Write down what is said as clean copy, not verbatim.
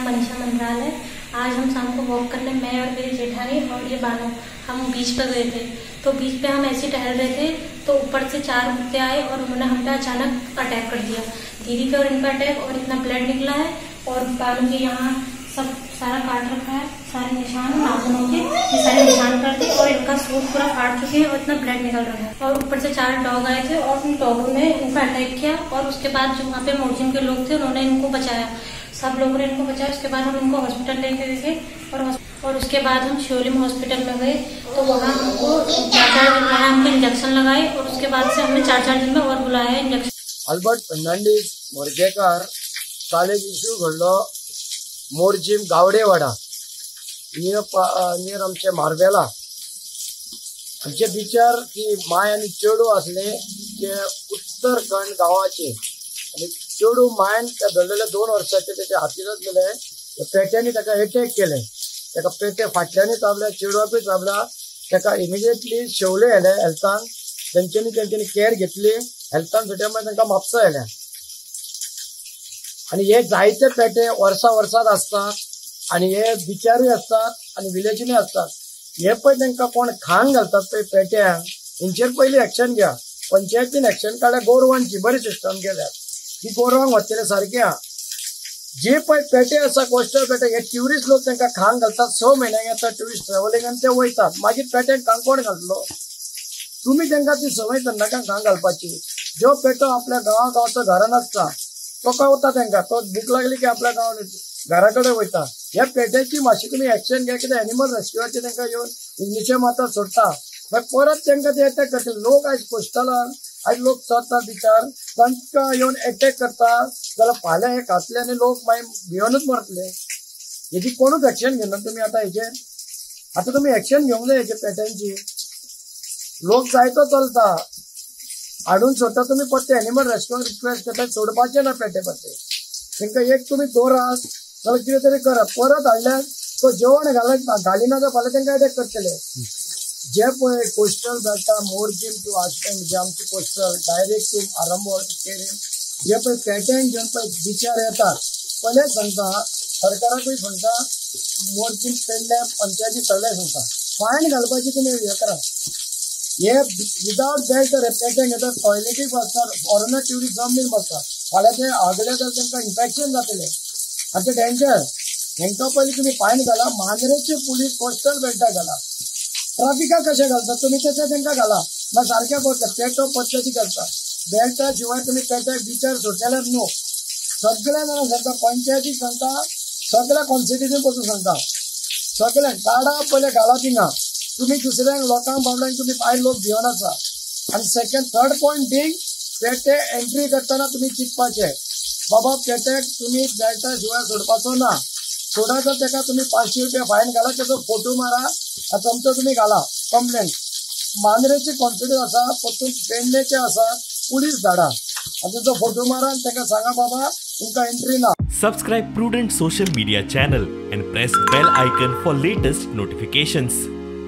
नाम मनीषा मनराल है। आज हम शाम को वॉक करने, मैं और मेरी जेठानी और ये बानो, हम बीच पर गए थे। तो बीच पे हम ऐसे टहल रहे थे तो ऊपर से 4 कुत्ते आए और उन्होंने हम पे अचानक अटैक कर दिया, दीदी पे और इन पर अटैक, और इतना ब्लड निकला है और बानू के यहाँ सब सारा काट रखा है, सारे निशान नाखूनों के ये सारे निशान कर दिए और इनका सूट पूरा फाट चुके हैं और इतना ब्लड निकल रहा है। और ऊपर से 4 डॉग आए थे और उन डॉगों ने इन पर अटैक किया और उसके बाद जो वहाँ पे मोर्जिम के लोग थे उन्होंने इनको बचाया, सब लोगों ने इनको बचाया। उसके बाद हम इनको हॉस्पिटल लेके गए थे और उसके बाद हम शिवलिम हॉस्पिटल में गए तो वहाँ हमको 4-4 दिन वहाँ हमको इंजेक्शन लगाए और उसके बाद से हमें 4-4 दिन में और बुलाया इंजेक्शन। अल्बर्ट फर्नांडीस मोर्जेकार काल एक इशू घडलो मोरजीम गावडेवाडा नियर आमचे मार्बेला आमचे बिचार ती माय आनी चेडू आसले ते उत्तरखंड गांवाचे आनी चेडू मायन त्या धरलेले 2 वर्साचे तेच्या हातीनच गेले, पेट्यांनी ताका एटॅक केले, ताका पेटे फाटल्यानूय चाबल्या, चेडवाकूय चाबला। ताका इमिडिएटली शेवले येले हेल्थान, तेंच्यांनी तेंच्यांनी केअर घेतली, हेल्थान सुट्या मागीर तांकां म्हापसा येले। आनी हे जायते पेटे वर्सा वर्सात आसतात आनी हे बिचारूय आसतात आनी विलेजीनूय आसतात। हे पळय तांकां कोण खांग घालतात पळय पेट्यांक, हेंचेर पयलीं एक्शन घ्या। पंचायतीन एक्शन काडल्या, गोरवांची बरी सिस्टम केल्या, ही गोरवांक वतले सारकी आहा। जे पळय पेटे आसा कोस्टल पेटे, हे ट्युरिस्ट लोक तांकां खांग घालतात, 6 म्हयन्यांक येतात ट्युरिस्ट ट्रेवलिंग आनी ते वयतात, मागीर पेट्यांक खांग कोण घातलो? तुमी तांकां ती संवय करनाका खांग घालपाची। जो पेटो आपल्या गांवा गांवचो घरान आसता तो काय वता तांकां, तो भूक लागली की आपल्या गांवान घरा कडेन वयता। ह्या पेट्याची मातशी तुमी एक्शन घ्या, कित्याक एनिमल रेस्क्युआचे तांकां येवन इंग्लिशे मारतात सोडटा, मागीर परत तांकां ते एटॅक करतले। लोक आयज कोस्टलान आयज लोक चलता बिचार, तांकां येवन एटॅक करता जाल्यार फाल्यां हे खातले आनी लोक मागीर भियोनूच मरतले। हेजी कोणूच एक्शन घेना तुमी आतां हेजेर, आतां तुमी एक्शन घेवंक जाय हेजे पेट्यांची। लोक जायतो चलता हाडून सोडटा, तुमी परते एनिमल रेस्क्यू रिक्वेस्ट करता, सोडपाचें ना पेटे परते, तांकां एक तुमी दवरात जाल्यार कितें तरी करात, परत हाडल्यार तो जेवण घालिना जाल्यार फाल्यां तांकां एटॅक करतले। जे पळय कोस्टल बेल्टा मोरजीम टू आश्रम, जे आमची कोस्टल डायरेक्ट टू आरंबोल केरीम, जे पळय पेट्यांक घेवन पळय बिचार येतात, पयलेच सांगता सरकाराकूय सांगता, मोरजीम पेडल्या पंचायती सगळ्यांक सांगता फायन घालपाची तुमी हें करात। हे विदावट बेल्ट पेट्यांक येतात, टॉयलेटीक बसतात, फॉरेनर ट्युरिस्ट जमनीर बसतात, फाल्यां ते आगले जाल्यार तांकां इन्फेक्शन जातलें आनी ते डेंजर। हेंकां पयलीं तुमी फायन घाला, मांद्रेचे पुलीस कोस्टल बेल्टाक घाला, ट्राफिकाक कशें घालता तुमी तशें तांकां घाला, मागीर सारकें पडटा पेटो पद्दती घालता। बेल्टा शिवाय तुमी पेट्याक बिचार सोडटल्यार न्हू। सगळ्या जाणांक सांगता, पंचायतीक सांगता, सगळ्या कॉन्स्टिट्युशन पसून सांगता, सगळ्यांक काडा पयलें घाला थिंगा। तुमी दुसऱ्यांक लोकांक बाबड्यांक तुमी आयज लोक भिवन आसा। आनी सेकंड थर्ड पॉयंट बींग, पेटे एंट्री करतना तुमी चिंतपाचें बाबा पेट्याक तुमी बेल्टा शिवाय सोडपाचो ना, सोडा जाल्यार ताका तुमी 500 रुपया फायन घाला, तेजो फोटो मारा आनी तुमचो तुमी घाला कंप्लेन। मांद्रेचे कॉन्स्टिट्यूट आसा, परतून पेडणेचे आसा, पुलीस धाडा आनी तेजो फोटो मारा आनी ताका सांगा बाबा तुमकां एंट्री ना। Subscribe Prudent Social Media channel and press bell icon for latest notifications.